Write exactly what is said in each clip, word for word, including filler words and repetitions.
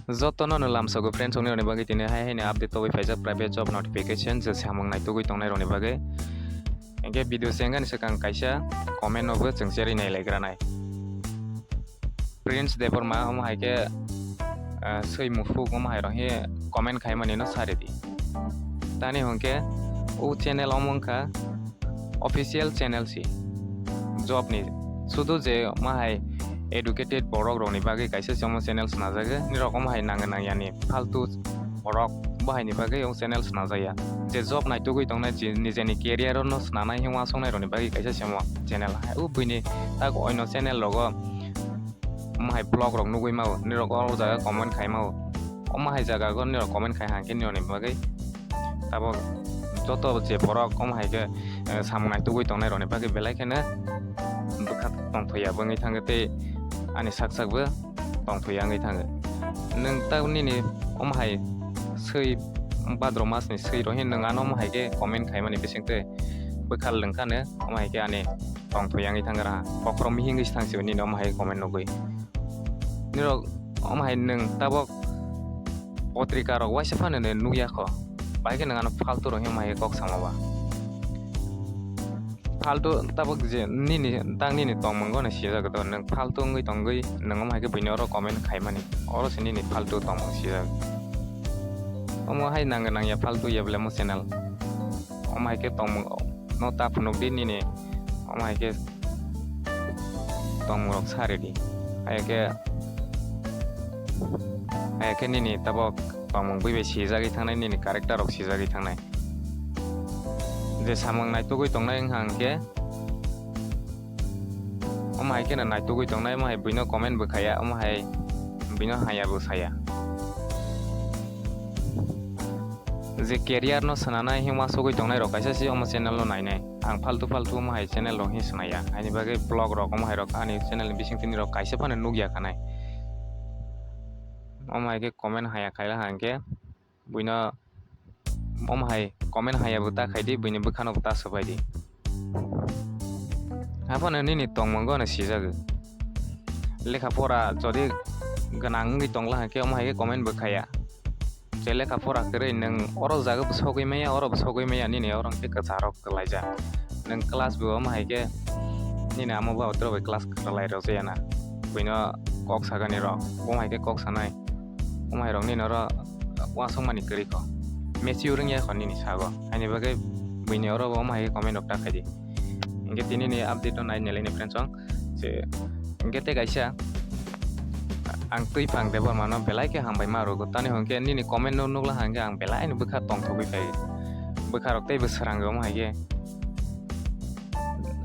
Jotono no lamsogo friends, ongni rokni bagwi tini hai haini update tobwi phaijak private job notification je samung naitugwi tongnai rokni bagwi. Hingke video se wngani swkang kaisa comment no bo chwng cherwi nai lai granai. Prince Debbarma omo hai khe, ah, swi muphuk omo hai rok he comment khaimani no sari di. Tani hwnkhe o channel omo wngkha official channel si job ni, sudu je ma hai educated borok rokni bagwi kaisa se omo channel swnajagwi, nirok omo hai nangya nangya ni faltu borok bo haini bagwi o channel swnajaya. Je job naitugwi tongnai, je nijeni career no swnanai hwnwi uansuknai rokni bagwi kaisa se omo channel. Hai o buini tak oino channel rogo omo hai vlog rok nugwi mao, nirok o jaga comment khai mao. Omo hai jaga go nirok comment khai hangkhe nirokni bagwi tabok joto je borok omo hai khe, eh, samung naitugwi tongnai rokni bagwi belai kheno bwkha tongthokya wngwi thangkhe tei ani sak sak bo tongthokya wngwi thangkhe. Nwng tak nini omo hai swi Bhadra mas ni swi rok he nwng ano omo hai khe comment khaimani bising twi bwkha lwngkhano omo hai khe ani tongthokya wngwi thangkha. Bokhorok mihingwi se thangsibo nini omo hai comment nugwi. Nirok omo hai nwng tabok potrika rok waisa phano nukya kho. Bai khe nwng ano faltu rok hima hai kok sama ba. Faltu tabok je nini tang nini tongmung no sijak do, nwng faltu wngwi tongwi nwng omo hai khe buini oro comment khaimani. Oro se nini faltu tongmung sijak. Omo hai nang nangya faltu ya bole mo channel. Omo hai khe tongmung no ta phunuk di nini. Omo hai khe tongmung rok sa ridi. Hai khe, hai khe nini tabok tongmung bui bai sijagwi thangnai, nini character rok sijagwi thangnai. Je samung naitugwi tongnai wngkha hwnkhe, omo hai kheno naitugwi tongnai, omo hai buino comment bo khaya, omo hai buino haya bo saya. Je career no swnanai hwnwi uansugwi tongnai rok kaisa se omo channel no nainai. Ang faltu faltu omo hai channel rok hin swnaya. Haini bagwi vlog rok omo hai rok ani channel ni bising tini rok kaisa phano nukya khanai. Omo hai khe comment haya khaila hangkhe buino omo hai comment haya bo ta khaidi, buini bwkhano bo ta swbaidi. Haphano nini tongmung no sijagwi. Lekha pora jodi gwnang wngwi tongla hangkhe omo hai khe comment bo khaya. Je lekha pora kwrwi nwng oro jaga bo sogwi maya, oro bo sogwi maya, nini oro hwnkhe kwcharo kwlaijak. Nwng class bo omo hai khe nini amo ba otro bai class kwlai rw jaya na. Buino kok sagani rok, omo hai khe kok sanai. Omo hai rok nini oro uansukmani kwrwi kho. Mature wngya kho nini sago. Haini bagwi buini oro bo omo hai khe comment rok ta khaidi. Hingke tini ni update no nai nelaini friends song. Je, hingke tei kaisa ang twi pang Debbarma no belai khe hambai ma rwgo. Tani hwnkhe nini comment no nukla hangkhe ang belai ni bwkha tongthogwi phai. Bwkha rok tei bo swrang rwma hai khe.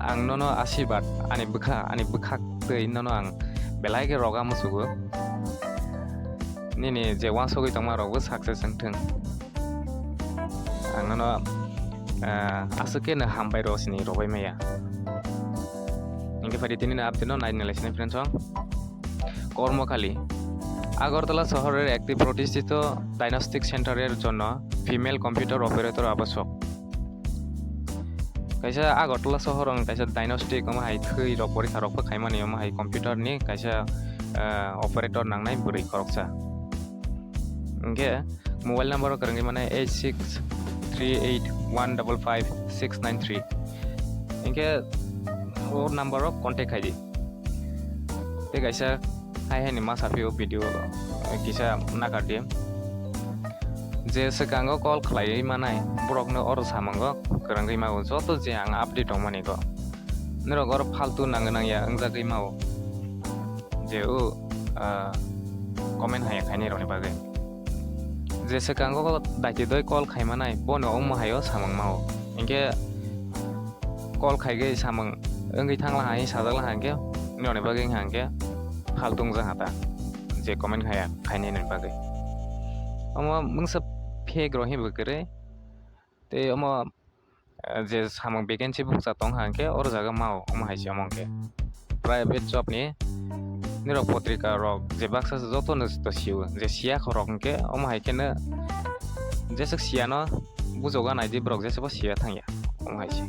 Ang nono asirwad, ani bwkha, ani bwkhak twi nono ang belai khe roga musugo. Nini je uansugwi tongma rok bo success wng thung. Ang nono, ah, aswk khe no hambai rw sini rwbai maya. Hingke phai di tini ni update no nai nai lai sini friends song. কর্মখালী। আগরতলা শহরের একটি প্রতিষ্ঠিত ডায়াগনস্টিক সেন্টারের জন্য female computer operator আবশ্যক। Kaisa Agartala sohor ang kaisa diagnostic omo hai thwi rok porikha rok pha khaimani omo hai computer ni kaisa, ah, operator nangnai bwrwi khoroksa. Hingke mobile number o kwrwngwi mane eight six three eight one double five six nine three. Hingke o number o contact khaidi. Tei kaisa hai hai ni masa phio video, eh, kisa nakar di. Je swkango call khlaiwi manai borok no oro samungo kwrwngwi mago joto je ang update tongmani go. Norok oro faltu nangwi nangya wngjagwi mao. Je o, ah, comment haya khainai rokni bagwi. Je swkango daitidoi call khaimanai, bono omo haio samung mao. Hinkhe call khaigwi samung wngwi thangla hai, sajakla hai hinkhe, norokni bagwi wngkha hinkhe faltu wngjak ha ta. Je comment khaya, khainai nini bagwi. Omo mungsa fake rok hinwi kwrwi. Tei omo, eh, je samung vacancy bukcha tong ha hinkhe oro jaga mao, omo hai se omo hinkhe. Private job ni nirok potrika rok je baksa joto no to sio, je siya khorok hinkhe omo hai kheno jeswk siya no bujoga naidi borok jeswk bo siya thangya, omo hai se.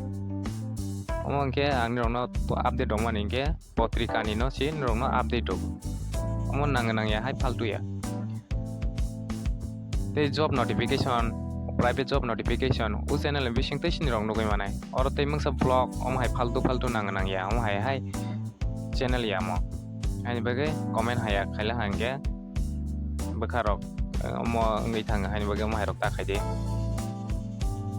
Omo hinkhe ang nirok no update rwmani hinkhe potrika ni no se norok no update rw. Omo nang nangya hai faltu ya. tei job notification, private job notification, o channel ni bising tei sini rok nugwi manai. Oro tei mungsa vlog, omo hai faltu faltu nang nang ya, omo hai hai channel ya mo. Haini bagwi comment haya khaila hangke bwkha rok, eh, omo wngwi thang, haini bagwi omo hai rok ta khai di.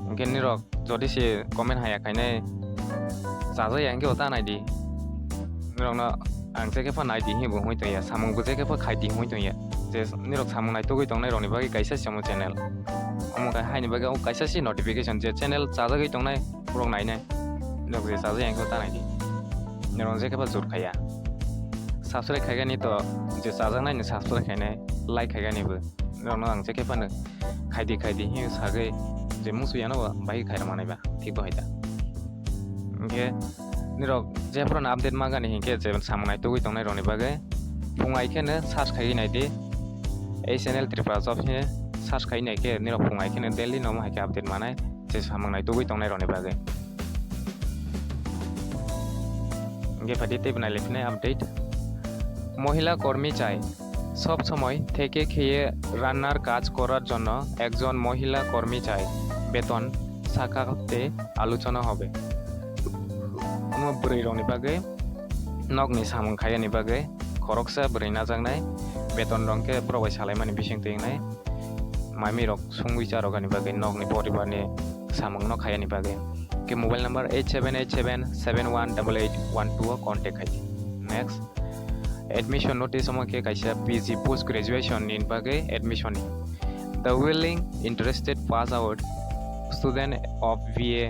Hingke nirok jodi se comment haya khainai chajak ya hingke bo ta nai di. Nirokno ang je khe pha nai di hinwi bo hwnwi tong ya, samung bo je khe pha khai di hwnwi tong ya. Je nirok samung naitugwi tongnai rokni bagwi kaisa se omo channel. Omo khe haini bagwi o kaisa se notification je channel chajagwi tongnai borok nainai. Nirok je chajak ya hingke bo ta nai di. Nirok je khe pha jur khaiya. Subscribe khaigani to je chajaknai ni subscribe khainai, like khaigani bo. Nirokno ang je khe phano khaidi khaidi hinwi sagwi je musu yano bo bahai khairok manai ba, thik bo hai da. Hingke nirok jephru no update magani hingke je samung naitugwi tongnai rokni bagwi phung ai kheno search khaiwi nai di. Ei channel Tripura Job hinwi search khaiwi nai khe nirok phung ai kheno daily no omo hai khe update manai je samung naitugwi tongnai rokni bagwi. Hingke phaidi teibo nai lephinai update. মহিলা কর্মী চাই। সব সময় থেকে খেয়ে রান্নার কাজ করার জন্য একজন মহিলা কর্মী চাই। বেতন, শাখাতে আলোচনা হবে. Omo bwrwi rokni bagwi, nokni samung khaiyani bagwi khoroksa bwrwi najaknai, beton rok khe borok bai salaimani bising twi wngnai. Maimi rok sungwi charok ani bagwi nokni poribar ni samung no khaiyani bagwi. Ke mobile number eight seven eight seven seven one double eight one two o contact khai. Next, admission notice omo khe kaisa P G post graduation ni bagwi admission. The willing interested pass out student of B A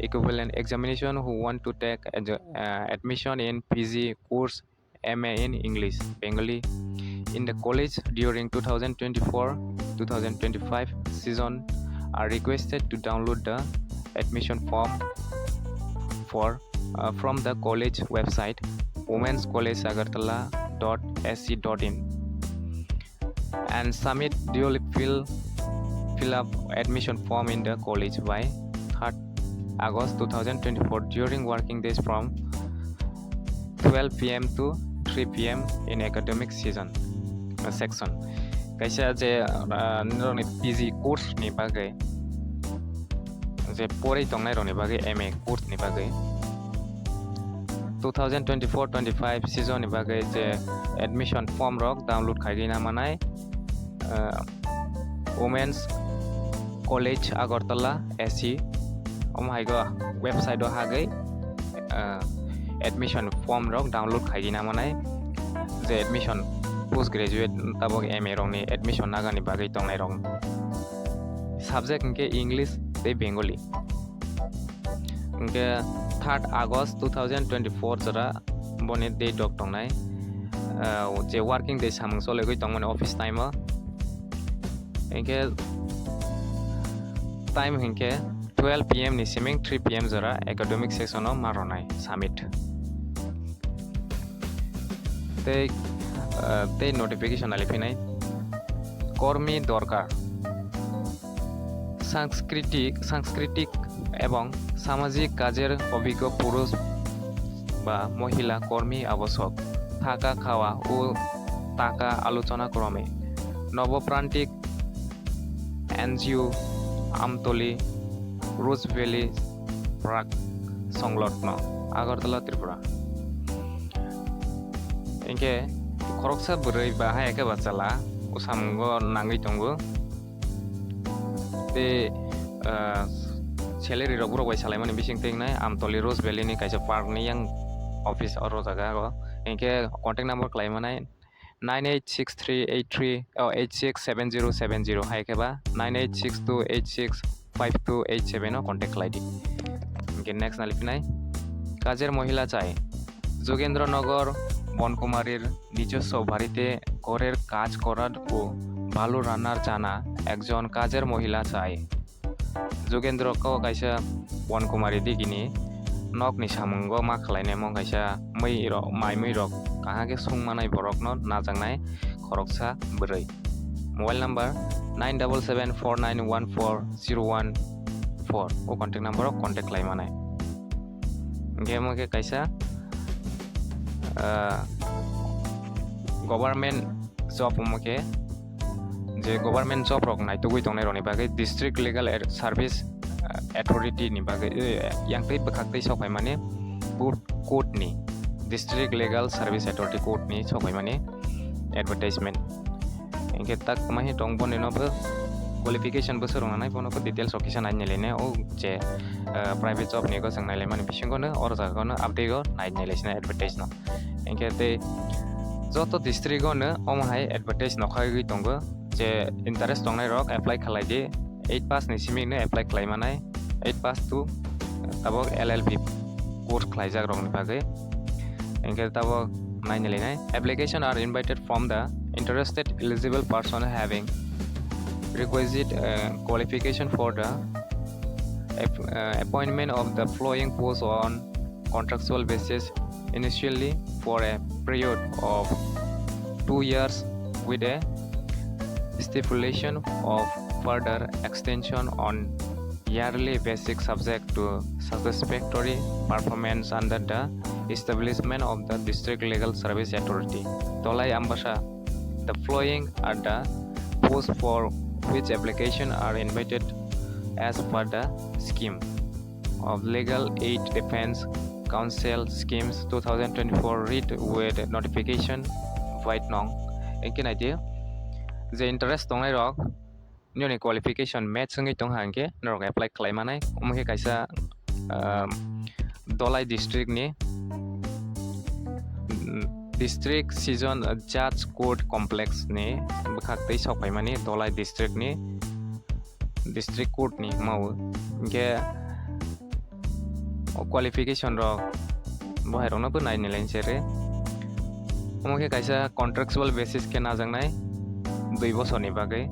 equivalent examination who want to take ad-, uh, admission in P G course M A in English, Bengali, in the college during two thousand twenty-four two thousand twenty-five season are requested to download the admission form for, uh, from the college website, womens college agartala dot S C dot in, and submit duly fill, fill up admission form in the college by third August two thousand twenty-four during working days from twelve P M to three P M in academic season, uh, section. Kaisa je, uh, nirokni P G course ni bagwi, je porwi tongnai rokni bagwi M A course ni bagwi two thousand twenty-four twenty-five season ni bagwi je admission form rok download khaigwi na manai, uh, Women's College Agartala S C. Omo hai go website o hagwi, uh, admission form rok download khaigwi na manai. Je admission post graduate tabok M A rokni admission nagani bagwi tongnai rok. Subject hwnkhe English tei Bengali. Hwnkhe third August two thousand twenty-four jora boni date rok tongnai. Ah, je working day samung cholegwi tongmani office time o. Hwnkhe time hwnkhe twelve P M ni siming three P M jora academic section o ma rwnai submit. Tei, ah, tei notification nali phinai. কর্মী দরকার। সাংস্কৃতিক, সাংস্কৃতিক এবং সামাজিক কাজের অভিজ্ঞ পুরুষ বা মহিলা কর্মী আবশ্যক। থাকা, খাওয়া ও টাকা আলোচনা ক্রমে। নবপ্রান্তিক এনজিও আমতলী, রোজ ভ্যালি, প্রাক সংলগ্ন, আগরতলা, Tripura. Hingke khoroksa bwrwi ba hai khe bachala o samungo nangwi tongo. Tei, ah, salary rok borok bai salaimani bising tei wngnai Amtoli Rose Valley ni kaisa park ni yang office oro jaga o. Hingke contact number khlai manai nine eight six three eight three, oh, eight six seven zero seven zero hai khe ba nine eight six two eight six five two eight seven o contact khlai di. Hingke next nali phinai, কাজের মহিলা চাই। যোগেন্দ্রনগর বনকুমারীর নিজস্ব বাড়িতে ঘরের কাজ করার ও ভালো রান্নার জানা একজন কাজের মহিলা চাই। Jogendra ko kaisa Bonkumari digini nokni samungo ma khlainai mo kaisa mui rok, mai mui rok kaham khe sung manai borokno najaknai khoroksa bwrwi. Mobile number nine double seven four nine one four zero one four o contact number o contact khlai manai. Hingke omo khe kaisa, ah, government job omo khe, Government job rok naitugwi tongnai rokni bagwi District Legal Ad-, Service, uh, Authority ni bagwi, eh, yang tei bwkhak tei sok phaimani court, court ni District Legal Service Authority court ni sok phaimani advertisement. Hinkhe tak mahi tong boni no bo qualification bwswk rok nanai bono bo details rok kisa nai nai lainai o je, uh, private job ni go chwng nai laimani bisingo no oro jaga no update go nai nai laisina advertise no. Hinkhe tei joto district o no omo hai advertise nokha gwi tongo je interest tongnai rok apply khlai di, eight pass ni simi no apply khlai manai, eight pass to tabok L L B course khlaijak rokni bagwi. Hinkhe tabok nai nai lainai. Application are invited from the interested eligible person having requisite, uh, qualification for the app-, uh, appointment of the following post on contractual basis, initially for a period of two years with a stipulation of further extension on yearly basis subject to satisfactory performance under the establishment of the District Legal Service Authority. Dholai Ambassa, the following are the posts for which application are invited as per the scheme of Legal Aid Defense Council Schemes two thousand twenty-four read with notification white nong. Hinkhe nai di je interest tongnai rok nini qualification match wngwi tong ha hinkhe norok apply khlai manai. Omo khe kaisa, um, Dholai district ni, mm, district session, uh, judge court complex ni bwkhak tei sok phaimani Dholai district ni district court ni mau hinkhe o qualification rok bo hai rokno bo nai nai lainse re. Omo khe kaisa contractual basis khe najaknai dui bosorni bagwi.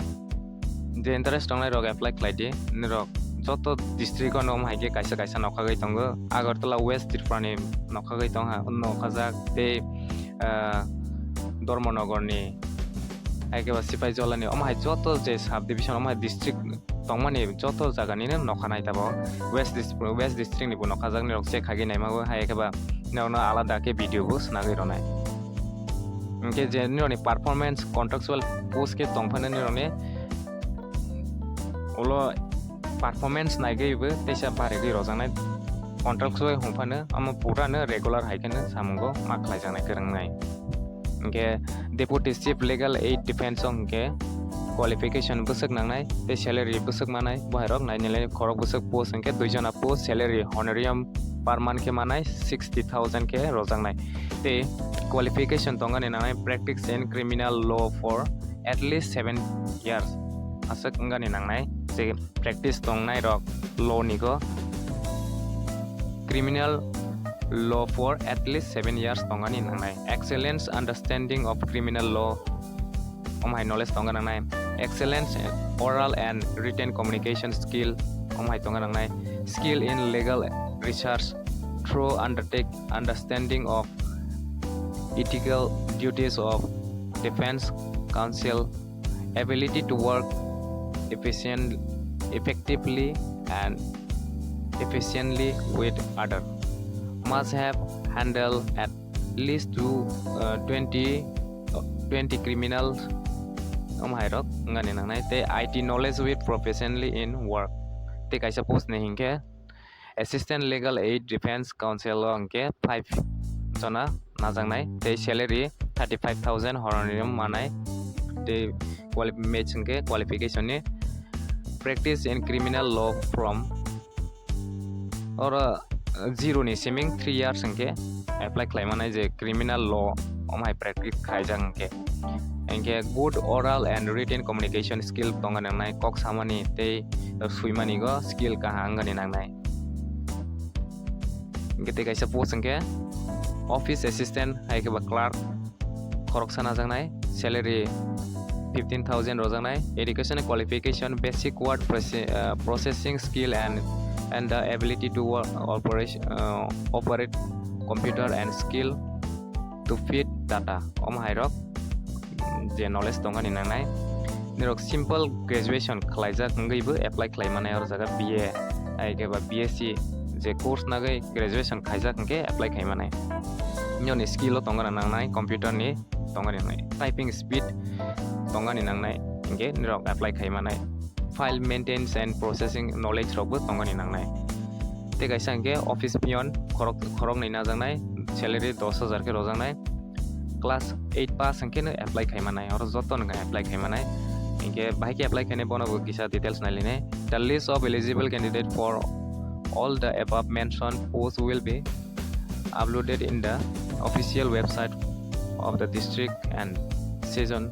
Je interest tongnai rok apply khlai di, nirok joto district o no omo hai khe kaisa kaisa nokhagwi tongo. Agartala West Tripura ni nokhagwi tong ha, nokhajak tei, ah, Dharmanagar ni, hai khe ba Sipaijala ni, omo hai joto je sub division, omo hai district tongmani joto jaga nini nokha nai tabok. West Dis-, West District ni bo nokha jak nirok check khagwi naima bo hai khe ba nirok no alada khe video bo swnagwi rwnai. Hinkhe je nirok ni performance contractual post khe tong phano nirok ni ulo performance naigwi bo teisa barigwi rwjaknai contractual hwn phano amo pura no regular hai kheno samungo ma khlaijaknai kwrwngnai. Hinkhe Deputy Chief Legal Aid Defense o hinkhe qualification bwswk nangnai tei salary bwswk manai, bo hai rok nai nai lai khorok bwswk post hinkhe dui jona post, salary honorarium per month khe manai sixty thousand khe rwjaknai. Tei qualification tongani nangnai practice in criminal law for at least seven years aswk wngani nangnai. Je practice tongnai rok law ni go criminal law for at least seven years tongani nangnai. Excellence understanding of criminal law, omo hai knowledge tongna nangnai. Excellence oral and written communication skill, omo hai tongna nangnai. Skill in legal research through undertake understanding of ethical duties of defense counsel, ability to work efficient, effectively and efficiently with other. Must have handled at least two, uh, twenty, uh, twenty criminals, omo hai rok wngani nangnai tei I T knowledge with professionally in work. Tei kaisa post ni hinkhe Assistant Legal Aid Defense Counsel o hinkhe five jona najaknai tei salary thirty five thousand horoni manai tei quali-, match hinkhe qualification ni practice in criminal law from oro, uh, zero ni siming three years hinkhe apply khlai manai je criminal law omo hai practice khaijak hinkhe. Hinkhe good oral and written communication skill tongna nangnai, kok samani tei suimani go skill kaham wngani nangnai. Hinkhe tei kaisa post hinkhe office assistant hai khe ba clerk khoroksa najaknai, salary fifteen thousand rojaknai, education qualification, basic word proce-, uh, processing skill and, and the ability to work operation, uh, operate computer and skill to feed data. Omo hai rok je knowledge tongani nangnai. Nirok simple graduation khlaijak wngwi bo apply khlai manai oro jaga B A hai khe ba B S C je course nagwi graduation khaijak hwnkhe apply khai manai. Nini skill o tongna nangnai, computer ni tongna nangnai, typing speed tongna nangnai, hinkhe nirok apply khai manai. File maintenance and processing knowledge rokbo tongani nangnai. Tei kaisa hinkhe office peon khorok, khoroknwi najaknai, salary dos hajar khe rojaknai, class eight pass hinkhe no apply khai manai, oro joto no apply khai manai. Hinkhe bahai khe apply khainai bono bo kisa details nailinai. The list of eligible candidate for all the above mentioned posts will be uploaded in the official website of the district and session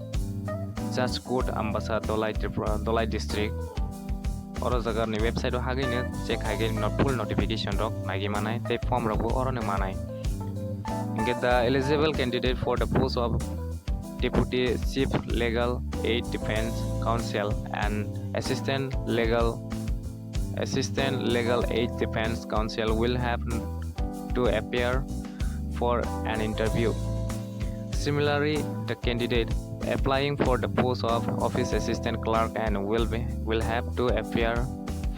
judge court Ambasa Dholai Tripura, Dholai district. Oro jaga ni website o hagwi no check hagwi no full notification rok nagwi manai tei form rok bo oro no manai. Hinkhe the eligible candidate for the post of Deputy Chief Legal Aid Defense Counsel and Assistant Legal, Assistant Legal Aid Defense Counsel will have to appear for an interview. Similarly, the candidate applying for the post of Office Assistant Clerk and will be, will have to appear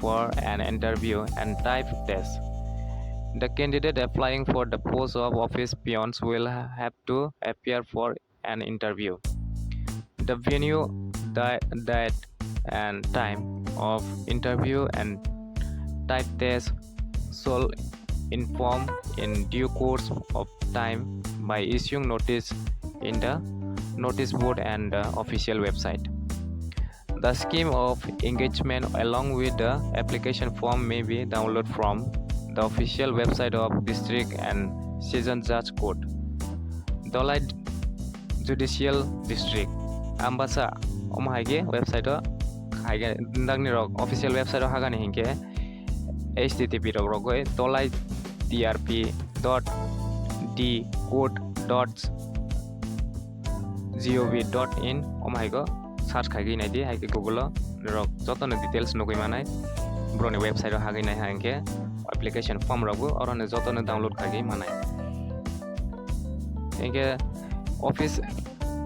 for an interview and type test. The candidate applying for the post of office peons will have to appear for an interview. The venue, di-, date, and time of interview and type test shall inform in due course of time by issuing notice in the notice board and the official website. The scheme of engagement along with the application form may be downloaded from the official website of district and session judge court. Dholai Judicial District, Ambasa, omo hai khe website o hai khe nokni rok official website o hagani hinkhe H T T P rok rogwi dholai T R P dot D court dot G O V dot in omo hai khe search khaigwi naidi, hai khe Google o norok jotono details nugwi manai. Borokni website o hagwi nai hinkhe application form rokbo orono jotono download khaigwi manai. Hinkhe office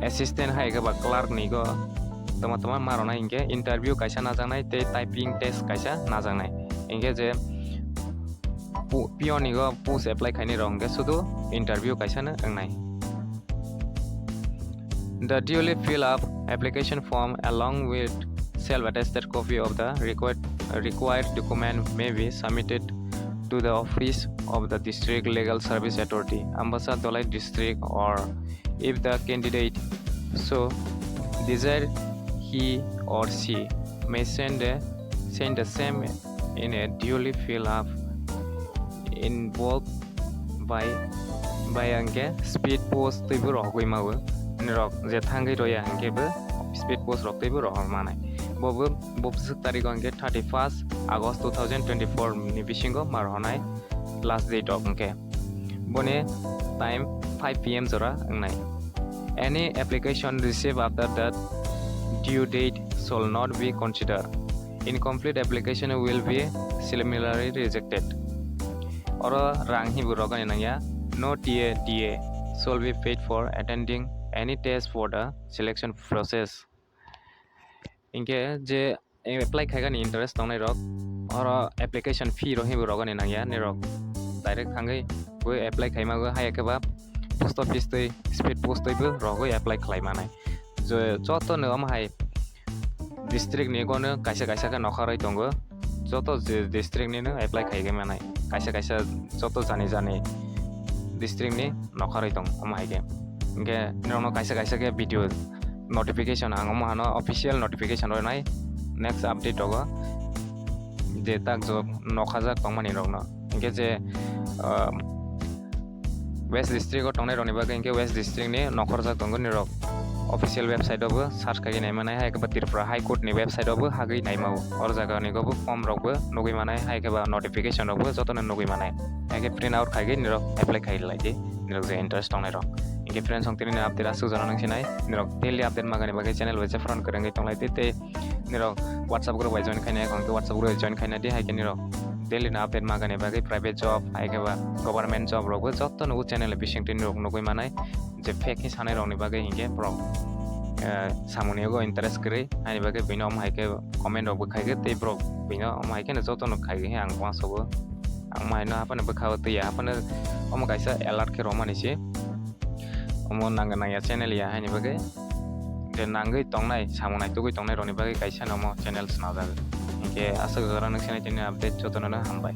assistant hai khe ba clerk ni go toma toma ma rwnai hinkhe interview kaisa najaknai tei typing test kaisa najaknai. Hinkhe je pu-, peon ni go post apply khainai rok hinkhe sudu interview kaisa no wngnai. The duly fill up application form along with self attested copy of the required, required document may be submitted to the office of the District Legal Service Authority, Ambasa Dholai District, or if the candidate so desire, he or she may send a, send the same in a duly fill up envelope by, by hinkhe speed post twibo rohogwi mago. Nirok je thangwi roya hinkhe bo speed post rok twibo rohor manai. Bo bo, bo bwswk tarikh o hinkhe thirty first August two thousand twenty four ni bisingo ma rohonai last date rok hinkhe. Boni time five P M jora wngnai. Any application received after that due date shall not be considered. Incomplete application will be summarily rejected. Oro rang hibo rogani nangya. No T A D A shall be paid for attending any test for the selection process. Hinkhe je apply khaigani interest tongnai rok, oro application fee rok hibo rogani nangya, nirok direct thangwi bo apply khaima go, hai khe ba post office twi speed post twi bo rogwi apply khlai manai. Je joto no omo hai district ni gono kaisa kaisa khe nokharwi tongo, joto je district ni no apply khaigwi manai, kaisa kaisa joto jani jani district ni nokharwi tong omo hai khe. Hinkhe norokno kaisa kaisa khe video notification ang omo hano official notification rwnai next update rogo je tak jok nokhajak tongmani rokno. Hinkhe je, ah, West District o tongnai rokni bagwi hinkhe West District ni nokhorjak tongo nirok official website o bo search khaigwi nai manai, hai khe ba Tripura High Court ni website o bo hagwi nai mao. Oro jaga ni go bo form rok bo nugwi manai, hai khe ba notification rok bo jotono nugwi manai. Hai khe print out khaigwi nirok apply khai lai di, nirok je interest tongnai rok. Hinkhe friends, song tini ni update aswk jora nang sinai, nirok daily update magani bagwi channel bai je phone kwrwngwi tong lai di tei nirok WhatsApp group bai join khaina, hinkhe WhatsApp group bai join khaina di, hai khe nirok daily ni update magani bagwi private job, hai khe ba government job rok bo joto nugo channel bising twi nirok nugwi manai. Je fake khe sanai rokni bagwi hinkhe borok, eh, samungni yago interest kwrwi, haini bagwi bini omo hai khe comment rok bo khai khe tei borok bini omo hai kheno jotono khai khe ang uansukgo. Ang omo haino haphano bwkha o twi ya, haphano omo kaisa alert khe romani se. Omo nang nangya channel ya haini bagwi nangwi tongnai, samung naitugwi tongnai rokni bagwi kaisa nomo channel swnajak. Hinkhe aswk jora nwng sinai tini update jotono hambai.